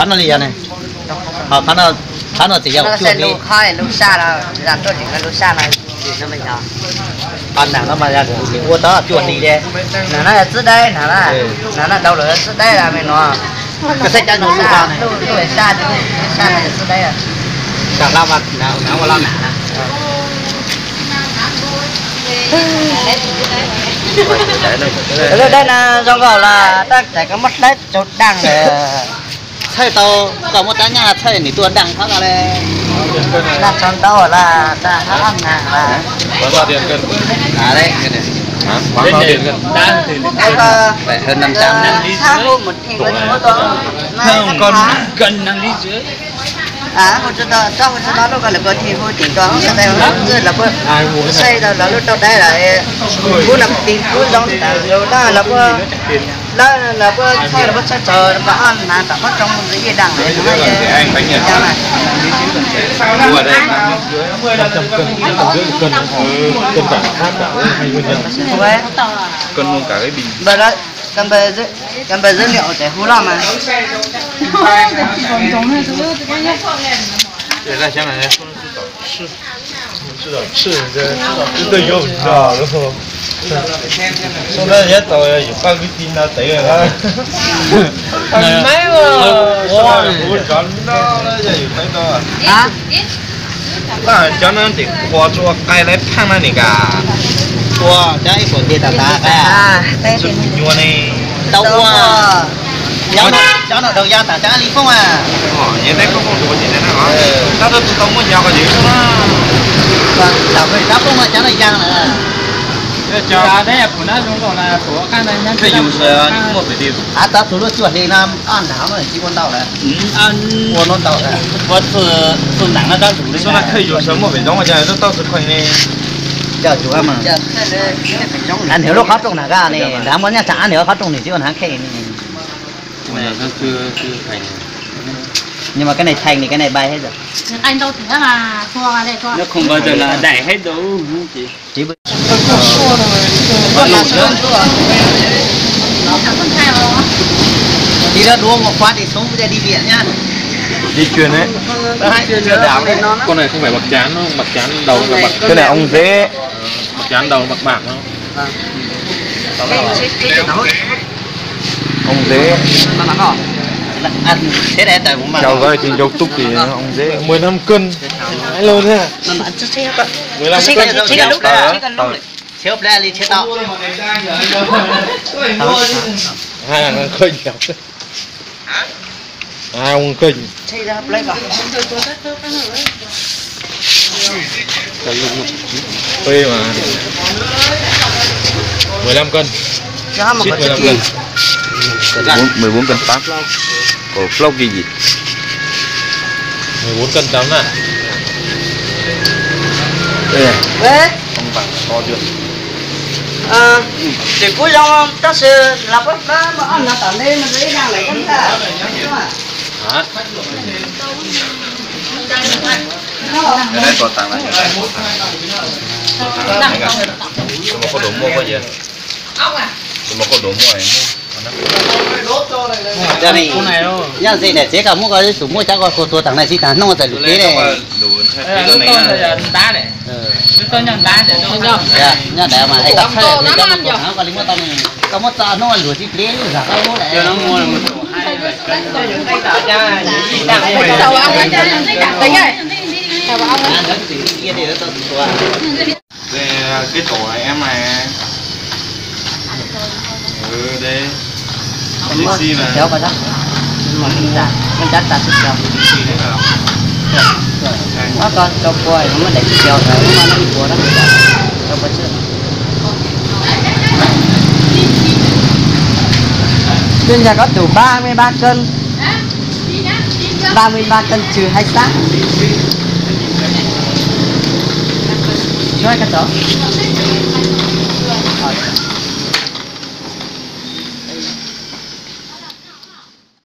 No li yog ne, qhov no tsis yog cuaj hli. Qhov nam no mas yog ua tau cuaj hli li. Nam no yog txwb daib, nam no, nam no dau lawm txwb daib los me no. Koj saib cov nug lub ko ne. Lub saj, saj no yog txwb daib. Saj hlau mas ua loj nam na. Lub daib no zoo nkaus los tab tais koj muab daib tsau daj lawm. Txhawj tau, koj muab rab nyaj txhawj nws tuaj daj qhov ko le. Daj tsau ntau los daj hab nag los. Hab hu mus theej hu tsis muab tau. Hu tsis tau, txhob hu tsis tau lub ko lawm, koj theej hu tim tau hab xab tais lawv puab saib tau lawv lub rau daib lawm. Kub no tis kub zoo tas lawv puab, lawv puab txhawj, lawv puab txhawj tsaug, lawv puab ob hnav tom qhov rooj ntxiv ib daj lawm. Cov npawg dawb liam ua tes hu loj mas. Sub no yav tau yus paj kwv tij no tev. Cov no ntim qhuas tsuas qai lawv phaaj na nim kas. Ua cov ib puas tis tas tas qai. Nyuaj ne. Tau ua. Cov no daug ya tas cov li foob a. Tab sis tsis tau muaj nyuag qhov yus na. Cov foob cov no ya lawm. Av txog tus lub cuaj hli no ob nrag no tsis ua ntau lawm. Ua no ntau lawm. Ua txhua nram no tab tus li. Xub na khawj yus sawv muaj pem zoov cas tau txhua kheej ne. Coj tsuav mas. Niag lub qhov rooj na koj ne, nrad muaj nyaj tsam ab niag qhov rooj nws tsis ua hnav kheej ne. Nhưng mà cái này thành thì cái này bay hết rồi. Không bao giờ là đẩy hết đâu. Chỉ Đi đó đuối một phát thì xuống đi viện nhá. Di chuyển đấy. Con này không phải bạc trắng đâu, bạc trắng đầu là bạc. Cái này ông dế. Bạc trắng đầu bạc bạc đó. Ông dế. Chào với trên YouTube thì ông dế mười lăm cân. Alo nha. Mười lăm cân. Thiếu ple li thiab tau. Hai thằng ăn khơi nhiều. Ai ăn khơi. Ui mà. Mười lăm cân. Ship mười lăm cân. Bốn, mười bốn cân tám. Ồ, plaub kg gì? Mười bốn cân tám à? Ê, không bằng to được. Ces kuv zoo tab sis los puab pab muaj ob nag tom ntej no ib nag lawm koj thiaj. Hả? Cái đấy có tăng này. Tôi mà có đồ mua có gì? Tôi mà có đồ mua này mua. Nyob ze niam tsev koj muab koj tus muaj cov koj tua tua tag na tsis tas hnub txawm lwm teb ne. Nyob dav mas es koj txhawj koj muab tau ne, koj muab txo hnub luag tsis pliv lub zog koj muab lawm. Cái tổ này em này. Ừ, đây. Xì xì mà. Kéo coi đó. Mà mình ta, mình chặt chặt xíu kéo. Xì xì đấy hả? Có con cho cua thì nó mới đẩy xíu kéo rồi, nó mà nó đi cua đó. Cho cua trước. Trên nhà có tủ ba mươi ba cân. Ba mươi ba cân trừ hai xác. Nói cái đó.